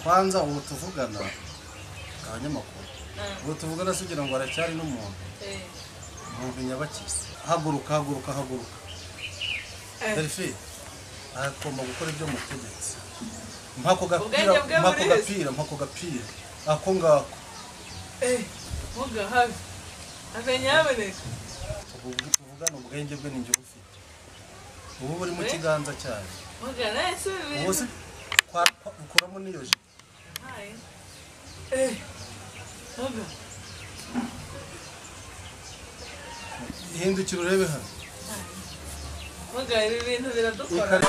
Kwanza ubu tuvugana abanyamakuru. Ubu tuvugana sugira ngo aracyari n'umuntu. Umuntu nyabakize. Haguruka haguruka haguruka. Delphi agomba gukora ibyo mutegetse. Mpako gapira, mpako gapira, mpako gapira. Ako ngako. Muga habi. Abenyaboneka. Tuvugana ubwenge bwe ninjye bufite. Ubu buri mu kiganza cyawe. Muga nese ubu se ukuramo niyo je. Muga. Hindukira urebe hano. Muga ibi bintu biradukora.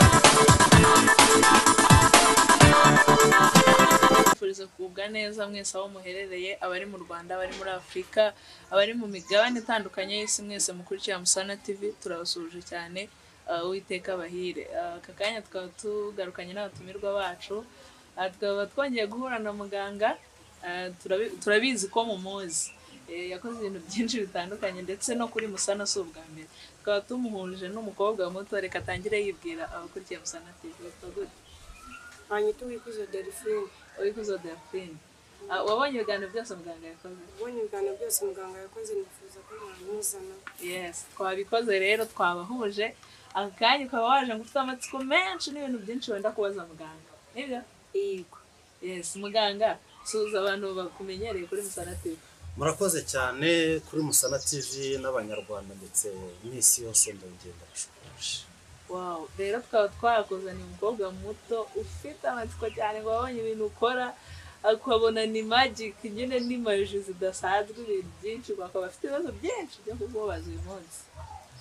Tubifuriza kugubwa neza mwese aho muherereye, abari mu Rwanda, abari muri Afurika, abari mu migabane itandukanye y'isi, mwese mukurikira Musana TV turabasuhuje cyane. Uwiteka bahire. Aka kanya tukaba tugarukanye n'abatumirwa bacu, tukaba twongeye guhura na muganga. Turabizi ko mumuzi, yakoze ibintu byinshi bitandukanye ndetse no kuri Musana si ubwa mbere. Tukaba tumuhuje n'umukobwa muto, reka atangire yibwira abakurikiye Musana TV. Banyita Uwikuzo Delphine. Uwikuzo Delphine, wabonye ibiganiro byose muganga yakoze? Wabonye ibiganiro byose muganga yakoze, nifuza ko mwamuzana. Yes, twabikoze rero, twabahuje. Aka kanya ukaba waje ngo ufite amatsiko menshi n'ibintu byinshi wenda kubaza muganga, nibyo? Yego. Yes, muganga, suhuza abantu bakumenyereye kuri Musana TV. Murakoze cyane kuri Musana TV n'abanyarwanda ndetse n'isi yose, ndongera ndabashukuje. Wow, rero tukaba twakuzaniye umukobwa muto ufite amatsiko cyane ngo wabonye ibintu ukora akabona ni magic nyine, ni maji zidasanzwe, ibintu byinshi, bakaba bafite ibibazo byinshi byo kukubaza uyu munsi.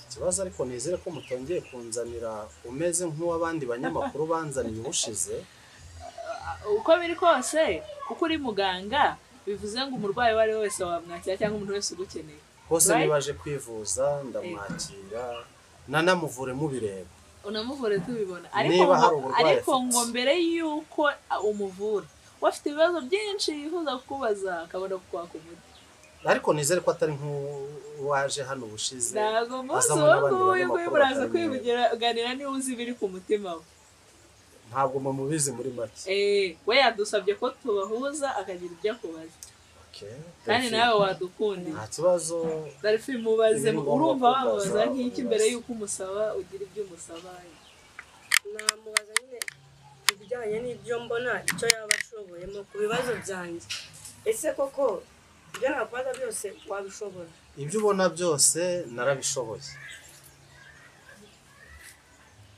Ikibazo ariko nizere ko mutongeye kunzanira umeze nk'uw'abandi banyamakuru banzaniye ubushize. Uko biri kose, kuko uri muganga bivuze ngo umurwayi uwo ari we wese wamwakira cyangwa umuntu wese ugukeneye. Hose nibaje kwivuza ndamwakira, nanamuvure mubireba. Unamuvure tubibona. Ariko ngo mbere yuko umuvura, wafite ibibazo byinshi yifuza kukubaza akabona kukwaka umuti. Ariko nizere ko atari nk'uwaje hano ubushize. Ntabwo umunsi uwo nguwo muraza kwivuganira niba uzi ibiri ku mutima we. Ntabwo mumubizi muri make. We yadusabye ko tubahuza akagira ibyo akubaza. Kandi nawe wadukundiye. Nta kibazo. Delphi mubaze, urumva wamubaza nk'iki mbere yuko umusaba ugira ibyo umusaba? Namubaza nyine ibijyanye n'ibyo mbona icyo yaba ashoboyemo ku bibazo byanjye. Ese koko ibyo nakubaza byose wabishobora? Ibyo ubona byose narabishoboye.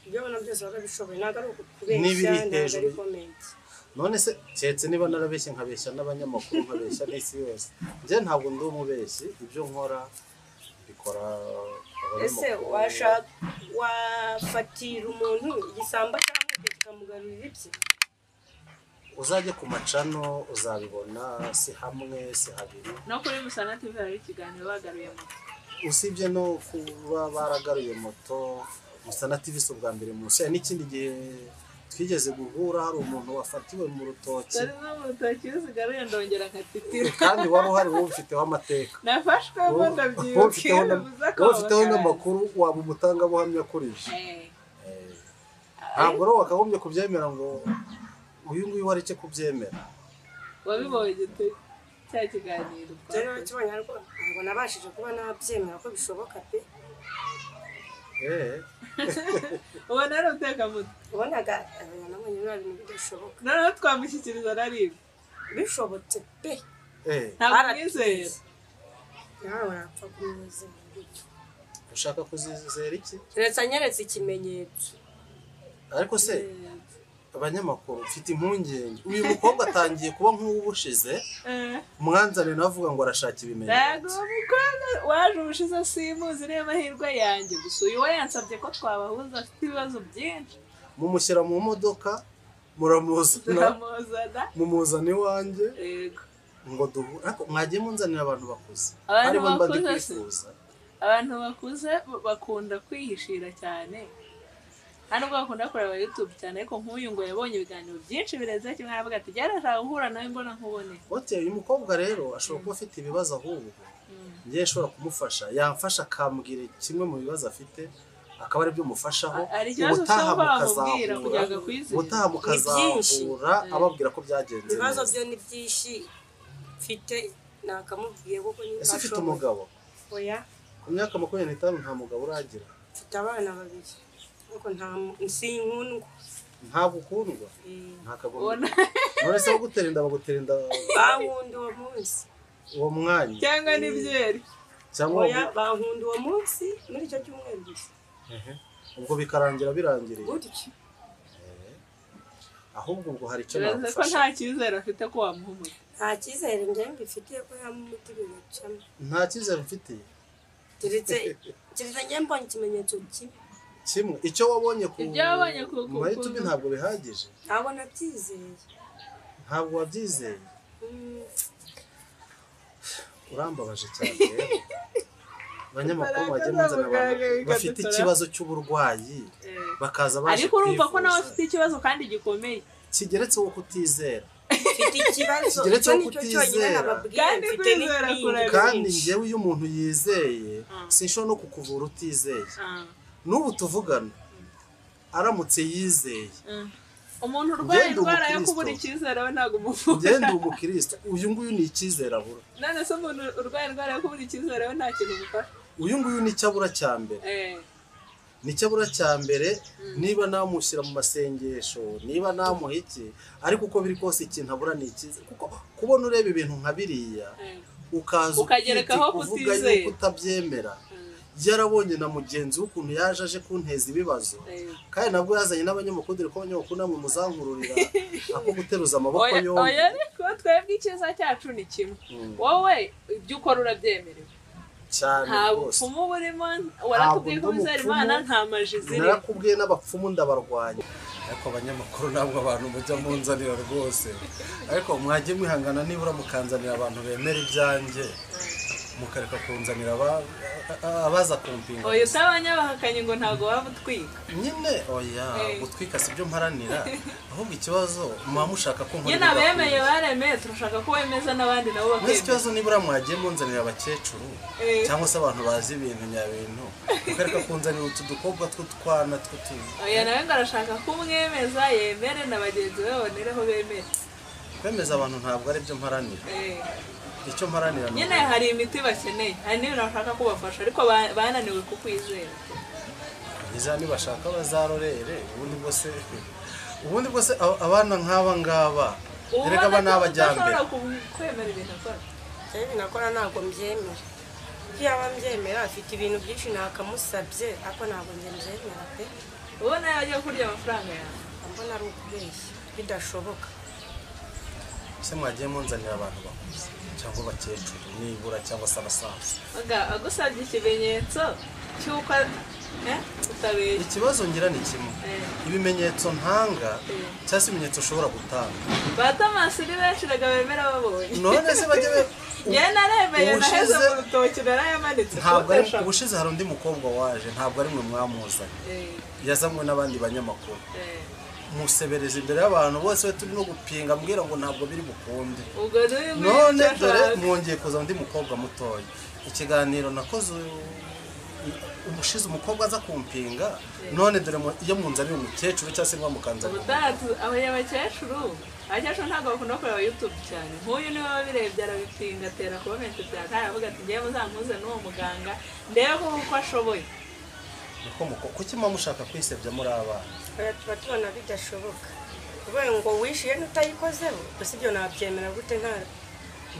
Ibyo ubona byose warabishoboye, ntabwo ari ukubeshya, ntabwo ari comment. None se keretse niba narabeshye nkabeshya n'abanyamakuru nkabeshya n'isi yose. Njye ntabwo ndi umubeshyi, ibyo nkora bikora abanyamakuru. Ese wafatira umuntu igisambo cyangwa kikamugarurira ibye? Uzajye ku macano uzabibona, si hamwe si habiri. No kuri Musana TV hari ikiganiro bagaruye moto. Usibye no kuba baragaruye moto, Musana TV si ubwa mbere munsi. N'ikindi gihe twigeze guhura hari umuntu wafatiwe mu rutoki. Kandi wari uhari wowe ufiteho amateka. Nafashwe ndabyibuka. Wowe ufiteho n'amakuru waba umutangabuhamya kuri ibyo. Ntabwo rero wakagombye kubyemera ngo uyu nguyu wareke kubyemera. Wabibonye ute cya kiganiro? Njye nakibonye ariko ntabwo nabashije kuba nabyemera ko bishoboka pe. Ubona ari umutekamutwe. Ubonaga nabonye biba ibintu bidashoboka. Noneho twamushyikiriza na rimwe. Bishobotse pe. Ntabwo mwizera. Nawe urapfa kumwizera gutyo. Ushaka kuzizera iki? Keretse anyeretse ikimenyetso. Ariko se abanyamakuru mfite impungenge, uyu mukobwa atangiye kuba nk'uwubushize, umwanzane navuga ngo arashaka ibimenyetso. Ntabwo mukobwa waje ubushize simuzi, niyo mahirwe yanjye gusa uyu we yansabye ko twabahuza, afite ibibazo byinshi. Mumushyira mu modoka, muramuzana, mumuzana iwanjye ngo duhure. Ariko mwagiye munzanira abantu bakuze. Abantu bakuze bakunda kwihishira cyane. Hano ubwo bakunda kureba YouTube cyane, ariko nk'uyu ngo yabonye ibiganiro byinshi birenze kimwe aravuga ati byarashaka guhura nawe mbona nkubone. Ote uyu mukobwa rero ashobora kuba afite ibibazo ahubwo njye nshobora kumufasha, yamfasha akambwira kimwe mu bibazo afite akaba ari byo mufashaho. Hari ikibazo Ubutaha usaba wamubwira mukazahura, kugira ngo akwizere. ubutaha mukazahura ababwira ko byagenze Ibibazo neza. byo ni byinshi mfite, nakamubwiye kuko niba Ese ufite ashoboye. umugabo? Oya. Ku myaka 25 nta mugabo uragira? Mfite abana babiri ariko nta sinkundwa. Ntabwo ukundwa? Eh, Nta kagoma. Ubona None se bagutera inda, bagutera inda bankunda uwo munsi. Uwo mwanya? Cyangwa n'ibyeri. Cyangwa Oya, bankunda uwo munsi muri icyo cyumweru gusa. Ehe. Ubwo bikarangira birangiriye Gutyo. Ahubwo ubwo hari icyo Bibaze ko nagufasha. nta cyizere afite ko wamuha umuti. Nta cyizere njye mbifitiye ko yampa umuti bigacamo. Nta cyizere mfitiye? Keretse njye mbonye ikimenyetso kimwe. Kimwe icyo wabonye ku Ibyo wabonye ma YouTube ntabwo bihagije? Ntabwo nabyizeye. Ntabwo wabyizeye? Mm. Urambabaje cyane rero. Abanyamakuru bajya muzana abantu bafite ikibazo cy'uburwayi bakaza baje Ariko urumva ko nawe kwivuza. afite ikibazo kandi gikomeye. Kigeretse wo kutizera. Mfite ikibazo. Kigeretse Icyo wo nicyo cyonyine kutizera. nababwiye. Kandi Mfite kwizera n'ibindi kurabira. Kandi byinshi. njyewe iyo umuntu yizeye, sinshobora no kukuvura utizeye. N'ubu tuvugana, aramutse yizeye, Umuntu urwaye Ngende indwara yo umukristo. kubura icyizere we ntabwo umuvura. Ngende umukristo, uyu nguyu ni icyizere abura. None se umuntu urwaye indwara yo kubura icyizere we nta kintu umufasha? Uyu nguyu ni icyo abura cya mbere. Ni icyo abura cya mbere. Niba namushyira mu masengesho, niba namuha iki, ariko uko biri kose ikintu abura ni icyizere, kuko kubona ureba ibintu nka biriya, ukaza Ukagerekaho ukiti kuvuga kutizera. yuko utabyemera, yarabonye na mugenzi we ukuntu yaje aje kunteza ibibazo, kandi nabwo yazanye n'abanyamakuru, dore ko abanyamakuru namwe muzankururira ako guteruza amaboko Oya, yombi. oya, ariko twebwe icyiza cyacu ni kimwe: wowe ibyo ukora urabyemerewe. Cyane Nta rwose. bupfumu burimo, waratubwiye ko Ntabwo ndi wizera umupfumu. Imana, nta maji zirimo. Narakubwiye, n'abapfumu ndabarwanya. Ariko abanyamakuru ntabwo abantu mujya munzanira rwose, ariko mwajye mwihangana nibura mukanzanira abantu bemera ibyanjye, mukareka kunzanira abaza kumpinga Oya, gusa. utabanyabahakanye ngo ntabwo waba utwika. Nyine oya, gutwika si byo mparanira, ahubwo ikibazo muba mushaka ko nkora Nyine abemeye ibidakwiye. baremeye, turashaka ko wemeza n'abandi nabo Mwese bakemera. ikibazo nibura mwagiye munzanira abakecuru cyangwa se abantu bazi ibintu nyabintu, mukareka kunzanira utu dukobwa tw'utwana tw'utu. Oya, nawe ngo arashaka ko umwemeza yemere na bagenzi be babonereho bemere. Kwemeza abantu ntabwo ari byo mparanira. Icyo mparanira ni Nyine hari imiti bakeneye, hari n'ibintu bashaka kubafasha, ariko bananiwe kukwizera. Niza nibashaka bazarorere. Ubundi bwo se abana nk'aba ngaba, erega aba ni abajyambere. Udashobora kwemera ibintu akora. Njyewe ibintu akora ntabwo mbyemera. Iyo yaba mbyemera, afite ibintu byinshi nakamusabye, ariko ntabwo njye mbyemera pe. Ubona yagiye kurya amafaranga yawe. Mbona ari ukubeshya bidashoboka. Ese mwagiye munzanira abantu bakuze cyangwa abakecuru nibura, cyangwa se abasaza? Aga agusabye ikimenyetso cy'uko utabeshya. Ikibazo ngira ni kimwe: ibimenyetso ntanga cyangwa se ibimenyetso ushobora gutanga. Ba Tomasi ni benshi rega bemera babonye. None se bajye Njyewe naremeye, naheze Ubushize- mu rutoki, narayamanitse. Ntabwo ari kotesha. ubushize hari undi mukobwa waje, ntabwo ari mwe mwamuzanye, yazanywe n'abandi banyamakuru, musebereza imbere y'abantu bose, we turi no gupinga, ambwira ngo ntabwo biri bukunde. Ubwo n'uyu nguyu None icyo dore ashaka. mwongeye kuza undi mukobwa mutoya. Ikiganiro nakoze ubushize umukobwa aza kumpinga, none dore iyo munzaniye umukecuru cyangwa se muba mukanzanira Ubutaha abakecuru ntabwo bakunda kureba YouTube cyane. Nk'uyu niwe wabirebye arabipinga, atera comment bya aravuga ati: "Ngewe muzampuze n'uwo muganga ndebe ko uko ashoboye." Niko kuki muba mushaka kwisebya muri abana? Oya, tuba tubona bidashoboka. Ubaye ngo wishyuye n'utayikozeho gusa, ibyo nabyemera gute nta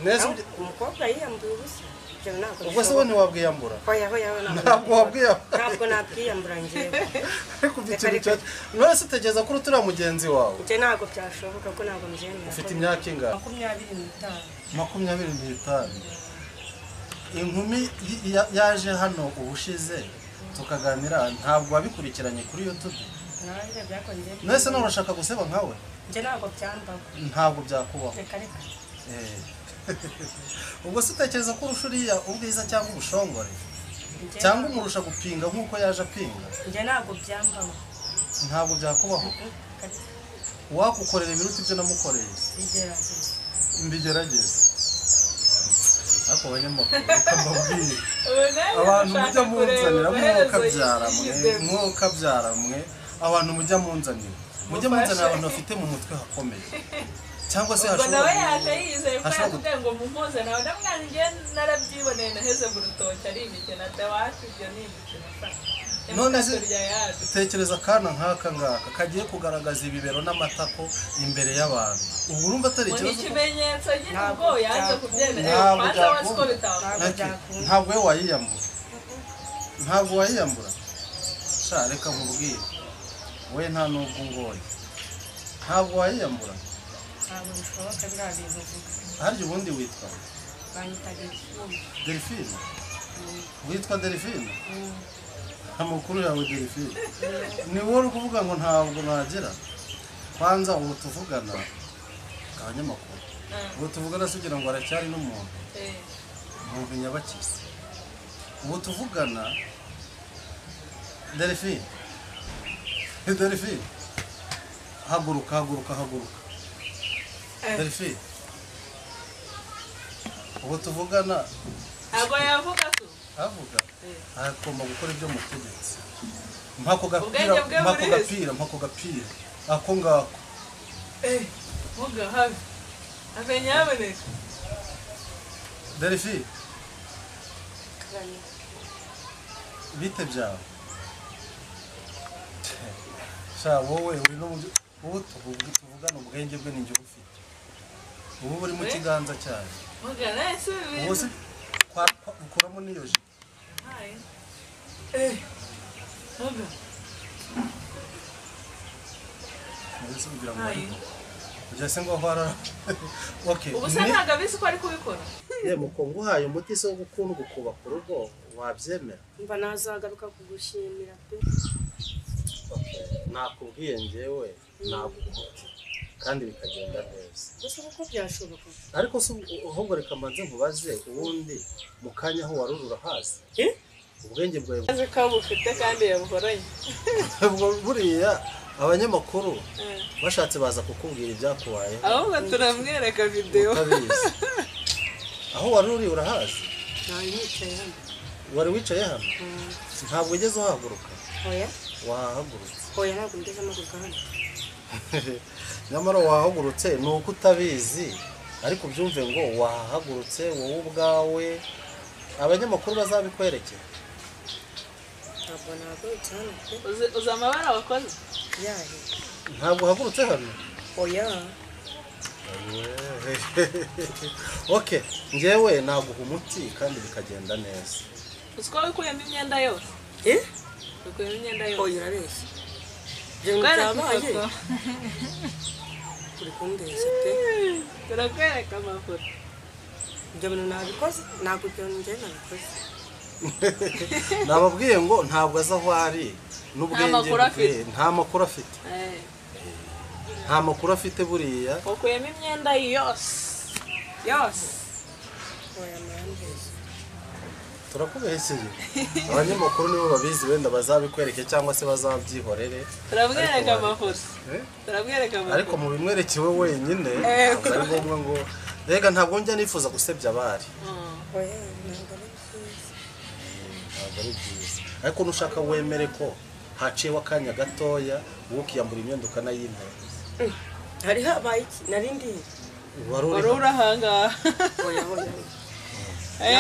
Neza. Umukobwa yiyambuye ubusa, ibyo ntabwo Ubwo se wowe ntiwabwiyambura? Oya, oya, oya. Ntabwo wabwiyambura? Ntabwo nakwiyambura njyewe. Ariko Reka, ikintu reka. none se utekereza ko uriya mugenzi wawe? Njye ntabwo byashoboka ko ntabwo mbyemera. Ufite imyaka ingana? 25. 25. Inkumi yaje hano ubushize tukaganira, ntabwo wabikurikiranye kuri YouTube? Nanjye byakonje. None se nawe urashaka guseba nkawe? Njye ntabwo byambaho. Ntabwo byakubaho? Reka, reka. Ubwo se utekereza ko urusha uriya ubwiza cyangwa ubushongore, Njye cyangwa umurusha gupinga nk'uko yaje apinga? Njye ntabwo byambaho. Ntabwo byakubaho? Reka, reka. Wakukorera ibiruta ibyo namukoreye? Bigerageza. Mbigerageze. Ariko abanyamakuru mbabwire, abantu mujya munzanira mwokabyara mwe, abantu mujya munzanira abantu bafite mu mutwe hakomeye cyangwa se hashobora nawe yaje yizeye ko yakubwiye ngo mumpuze nawe ndamwana njye narabyiboneye naheze mu rutoki ari imikino ate ibyo ni imikino. None se tekereza akana nk'aka ngaka kagiye kugaragaza ibibero n'amatako imbere y'abantu, ubu urumva atari ikibazo? Ikimenyetso nyine ubwo yanze kubyemera ntabwo we wayiyambura, ntabwo wayiyambura. Sha reka nkubwire, we nta nubwo ungoye, ntabwo wayiyambura. Ntabwo bishoboka biriya bintu uvuga. Harya ubundi witwa? Banyita Delphine. Delphine? Witwa Delphine? Amakuru yawe Delphine. Ni wowe uri kuvuga ngo ntabwo nagera? Kwanza ubu tuvugana abanyamakuru, ubu tuvugana se ugira ngo aracyari n'umuntu? Muntu nyabakize. Ubu tuvugana Delphine, Delphine, haguruka haguruka haguruka. Delphine, ubu tuvugana ntabwo yavuga se? Avuga agomba gukora ibyo mutegetse. Mpako gapira, mpako gapira, mpako gapira ako ngako. Muga habi amenyaboneka. Delphine, bite byawe? Sha wowe uri no mu ubu tuvugana ubwenge bwe ninjye ufite. Ubu buri mu kiganza cyawe. Muga nese ubu se ukuramo niyo jipo. Muga. Nese kugira ngo ujya se ngo ahora. Okay. Ubu se ntago abizi ko ari kubikora. Ye mukongo uhaye umuti se wo gukunda ukubaka urugo wabyemera? Mba nazagaruka kugushimira pe. Nakubwiye njyewe naguha umuti kandi bikagenda neza. Gusa kuko byashoboka. Ariko se ahubwo reka mbanze nkubaze ubundi mu kanya aho warurura hasi. Ubwenge bwawe azi ko bufite kandi yabuhoranye. Buriya abanyamakuru bashatse baza kukubwira ibyakubayeho. Ahubwo turamwereka video. Utabizi. Aho wari uri urahazi? Nari nicaye hano. Wari wicaye hano? Ntabwo ugeze uhaguruka? Oya. Wahagurutse? Oya ntabwo ngeze mpaguruka hano. Nyamara wahagurutse ni uko utabizi, ariko ubyumve ngo wahagurutse wowe ubwawe, abanyamakuru bazabikwerekera. Ntabwo nahagurutse hano pe. Uzi amabara wakoze? Yahe. Ntabwo uhagurutse hano? Oya. Okay, njyewe naguha umuti kandi bikagenda neza. Uzi ko wikuyemo imyenda yose? Wikuyemo imyenda yose? Oya urabeshya. Ibyo byabaye. Uri kumbeshya pe. Turakwereka amafoto. Ibyo bintu nabikoze, ntabwo ibyo njye nabikoze. Nababwiye ngo ntabwo azi aho ari n'ubwenge bwe, nta makuru afite. Nta makuru afite buriya. Ukuyemo imyenda yose. Yose. Oya murambeshya. Turakubeshyeye. Abanyamakuru nibo babizi wenda bazabikwereke cyangwa se bazabyihorere. Turamwereka amafoto. Turamwereka amafoto. Ariko mu bimwerekewe wenyine ntabwo ari ngombwa ngo rega ntabwo njya nifuza gusebya abari. Oya ntabwo ari byiza. Ntabwo ari byiza. Ariko nushaka wemere ko haciyeho akanya gatoya wowe ukiyambura imyenda ukanayintera. Hari habaye iki? Nari ndi. Wari uri ahangaha. Oya oya.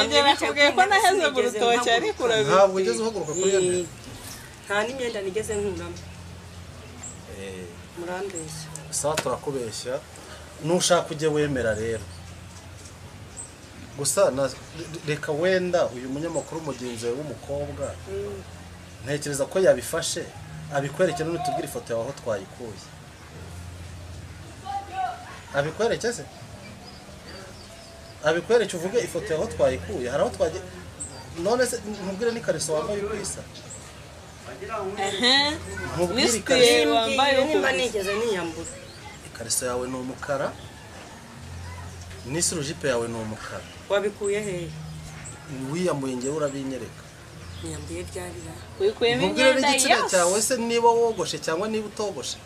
Njye nakubwiye ko naheze mu rutoki ariko urabizi. Ntabwo ugeze uhaguruka kuri iyo ntebe. Nta n'imyenda nigeze nkuramo. Murambeshya. Sawa turakubeshya, nushaka ujye wemera rero. Gusa reka wenda uyu munyamakuru mugenzi wawe w'umukobwa ntekereza ko yabifashe abikwerekera n'utubwira ifoto yawe aho twayikuye. Abikwereke se? Abikwereke uvuge ifoto yaho twayikuye. Hari aho twagiye none se nkubwire n'ikariso wambaye uko isa. Nkubwire ikariso wambaye nimba nigeze niyambura. Ikariso yawe ni umukara n'isurujipe yawe ni umukara. Wabikuye hehe? Wiyambuye njyewe urabinyereka. Niyambuye ryari? Wikuyemo Nkubwire imyenda n'igitsina yose. cyawe se niba wogoshe cyangwa niba utogoshe.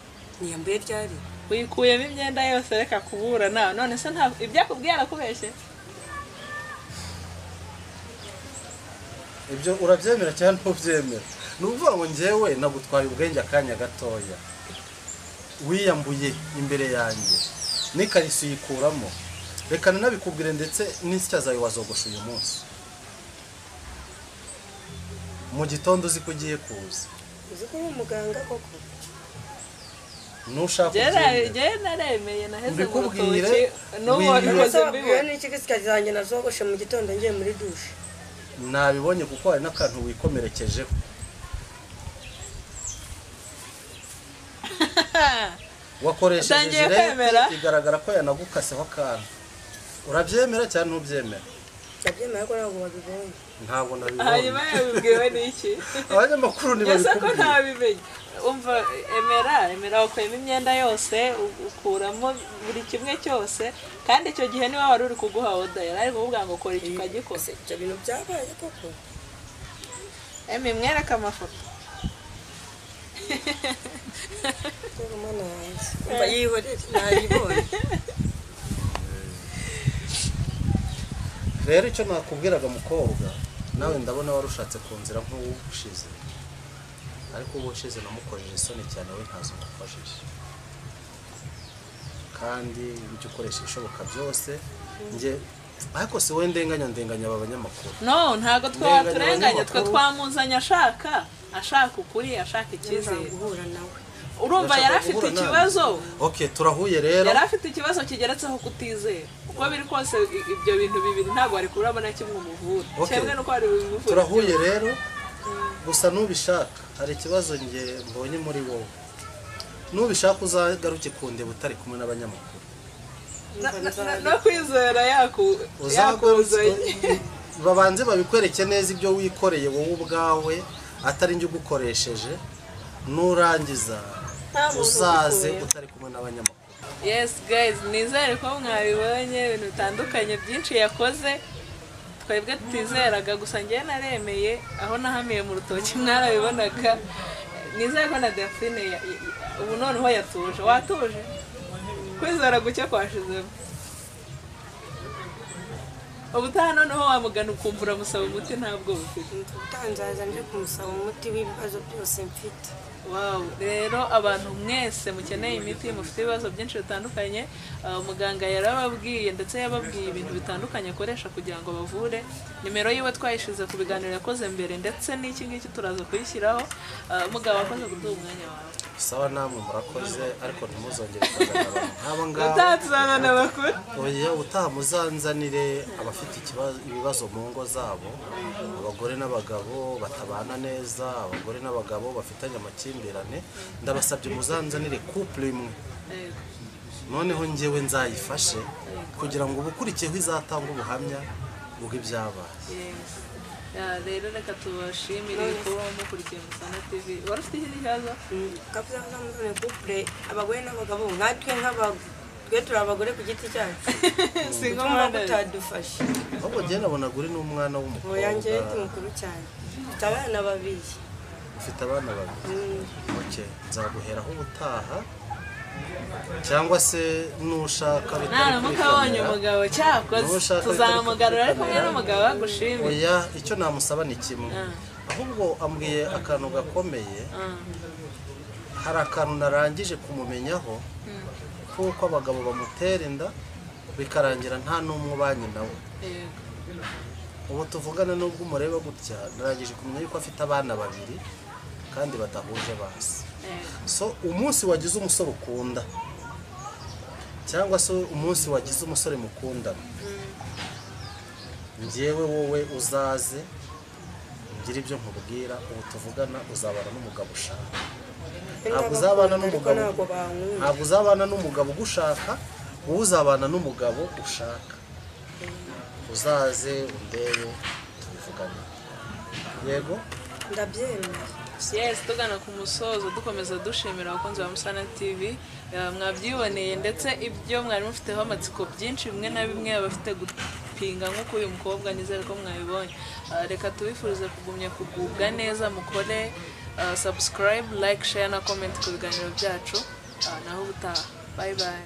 Niyambuye ryari? Wikuyemo imyenda yose reka kuburana. None se nta ibyo akubwiye arakubeshye? Ibyo urabyemera cyangwa ntubyemera? Ni ukuvuga ngo njyewe nagutwaye ubwenge akanya gatoya, wiyambuye imbere yanjye n'ikariso uyikuramo. Reka nanabikubwire, ndetse n'insya zawe wazogosha uyu munsi mu gitondo uzi ko ugiye kuza. Uzi ko uri umuganga koko? Nushaka ubyemere. Njyewe naremeye, naheze mu Mbikubwire, rutoki n'ubu wiyubake. wabikoze Ese wabwiwe mbibona. n'iki ko isya zanjye nazogoshe mu gitondo ngiye muri dushe? Nabibonye kuko hari n'akantu wikomerekejeho. Wakoresheje Utangiye jirete kwemera? igaragara ko yanagukaseho akantu. Urabyemera cyangwa ntubyemera? Ndabyemera ko ntabwo wabibonye. Ntabwo nabibonye. Hanyuma yabibwiwe n'iki? Abanyamakuru Ese ko ntibabikubwiye. ntabimenye? Umva, emera, emera, wakuyemo imyenda yose, ukuramo buri kimwe cyose, kandi icyo gihe niba wari uri kuguha oda, yari ari kuvuga ngo kora iki ukagikora. Ese ibyo bintu byabaye koko? Emi, mwereke amafoto. Reba Mana yanjye, umva yihorere, nayibonye. Rero icyo nakubwiraga mukobwa, nawe ndabona warushatse ku nzira nk'uwushize, ariko ubu ushize namukojeje isoni cyane, we ntazo ngufashije, kandi ujye ukoresha ibishoboka byose. Njye ariko si wowe ndenganya, ndenganya aba banyamakuru. No, ntabwo twe Ndenganya waturenganya, twe abanyamakuru. twamuzanye ashaka ukuri, ashaka Nshaka icyizere. guhura nawe. Urumva, Ndashaka yari afite guhura nawe. ikibazo. Okay, turahuye rero. Yari afite ikibazo kigeretseho kutizera. Uko biri kose, ibyo bintu bibiri ntabwo wari kurabona kimwe umuvura. Okay. Kimwe nuko wari bumuvura. Turahuye rero, gusa nubishaka hari ikibazo nge mbonye muri wowe. Nubishaka uzagaruke kundeba utari kumwe n'abanyamakuru. No kwizera Uzagaruke yakuzanye. babanze babikwereke neza ibyo wikoreye wowe ubwawe, atari njye ugukoresheje. Nurangiza Nta muntu uzaze ugukuyeho. utari kumwe n'abanyamakuru. Yes guys, nizere ko mwabibonye ibintu bitandukanye byinshi yakoze twebwe tutizeraga. Gusa njyewe naremeye, aho nahamiye mu rutoki mwarabibonaga. Nizere ko na Delphine ubu noneho yatuje. Watuje, kwizera guke kwashizemo. Ubutaha noneho wamugana ukumva uramusaba umuti ntabwo bufite. Ubutaha nje kumusaba umuti w'ibibazo byose mfite. Wow, rero abantu mwese mukeneye imiti, mufite ibibazo byinshi bitandukanye, muganga yarababwiye, ndetse yababwiye ibintu bitandukanye akoresha kugira ngo bavure. Nimero yiwe twayishize ku biganiro yakoze mbere, ndetse n'iki ngiki turaza kuyishyiraho. Mugabo, wakoze kuduha umwanya wawe. Sawa, namwe murakoze, ariko ntimuzongere kuzana abantu nk'aba ngaba. Ubutaha tuzabana bakuru. Oya, ubutaha muzanzanire abafite ibibazo mu ngo zabo, abagore n'abagabo batabana neza, abagore n'abagabo bafitanye amakimbirane. Ndabasabye muzanzanire couple imwe, noneho njyewe nzayifashe kugira ngo ubukurikiyeho izatanga ubuhamya bw'ibyabaye. Yes. Ya, rero reka tubashimire kuba mukurikiye Musana TV. Wari ufite ikindi kibazo? Kavuze ngo nzamuzane couple abagore n'abagabo, nkatwe nk'abagore, twe turi abagore ku giti cyacu. Single Tumva mothers. kutadufasha. Ahubwo njyewe nabonaga uri n'umwana w'umukobwa. Oya, njyewe ndi mukuru cyane, mfite abana babiri. Ufite abana babiri? Okay, nzaguheraho ubutaha, cyangwa se nushaka bitari kuri Naramuka abonye kamera. umugabo, cyakoze Nushaka bitari tuzamugarura kuri ari kumwe kamera. n'umugabo bagushimire. Oya, icyo namusaba ni kimwe. Ahubwo ambwiye akantu gakomeye. Hari akantu narangije kumumenyaho, kuko abagabo bamutera inda bikarangira nta n'umwe ubanye nawe. Ubu tuvugana, n'ubwo umureba gutya, narangije kumenya yuko afite abana babiri kandi badahuje basi. So umunsi wagize umusore ukunda, cyangwa se umunsi wagize umusore mukundana, njyewe wowe uzaze ngire ibyo nkubwira. Ubu tuvugana uzabana n'umugabo ushaka. Ntabwo uzabana Ariko n'umugabo ntabwo bankunda. Ntabwo uzabana n'umugabo ugushaka, wowe uzabana n'umugabo ushaka. Uzaze undebe tubivugane. Yego. Ndabyemera. Yes, tugana ku musozo, dukomeza dushimira abakunzi ba Musana TV. Mwabyiboneye, ndetse ibyo mwari mufiteho amatsiko byinshi, bimwe na bimwe abafite gupinga nk'uko uyu mukobwa, nizere ko mwabibonye. Reka tubifurize kugumya kugubwa neza, mukore subscribe, like, share na comment ku biganiro byacu. Naho ubutaha, bye bye.